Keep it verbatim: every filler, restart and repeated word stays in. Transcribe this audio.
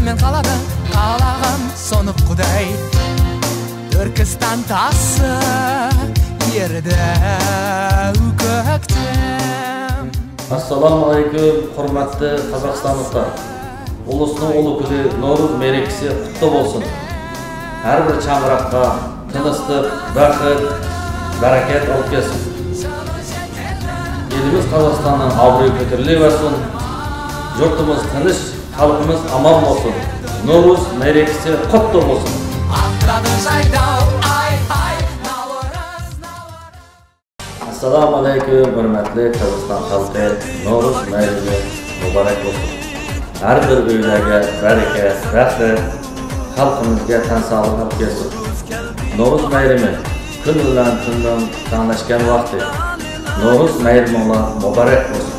مەن قالىدۇ قالاغان سۇنۇق قۇدەي، تۈركىستان تاسسا يېرىدە كۆكتىم. ئەسسالامۇ ئەلەيكۇم، ھۆرمەتلىك قازاقىستانلىقلار! ئۇلۇسنىڭ ئۇلۇغ كۈنى نورۇز مەرىكىسى قۇتلۇق بولسۇن! ھەر بىر چاڭغىراققا تىنچلىق، بەخت، بەرىكەت ئېلىپ كەلسۇن! ئېلىمىز قازاقىستاننىڭ ئابرۇيى كۆتۈرۈلۈۋەرسۇن! يۇرتىمىز تىنچ، خەلقىمىز ئامان بولسۇن! نورۇز مەرىكىسى قۇتلۇق بولسۇن! ئاتلىدى جايداۋ، ئاي، ئاي، ناۋرۇز، ناۋرۇز. ئەسسالامۇ ئەلەيكۇم، ھۆرمەتلىك قازاقىستان خەلقى! نورۇز مەيرىمى مۇبارەك بولسۇن! ھەر بىر ئۆيلەرگە بەرىكەت، بەخت، خەلقىمىزگە تەن ساغلىق ئەلەپ كەلسۇن! نورۇز مەيرىمى كۈن بىلەن تۈننىڭ تەڭلەشكەن ۋاقتى. نورۇز مەيرىمىڭلار مۇبارەك بولسۇن!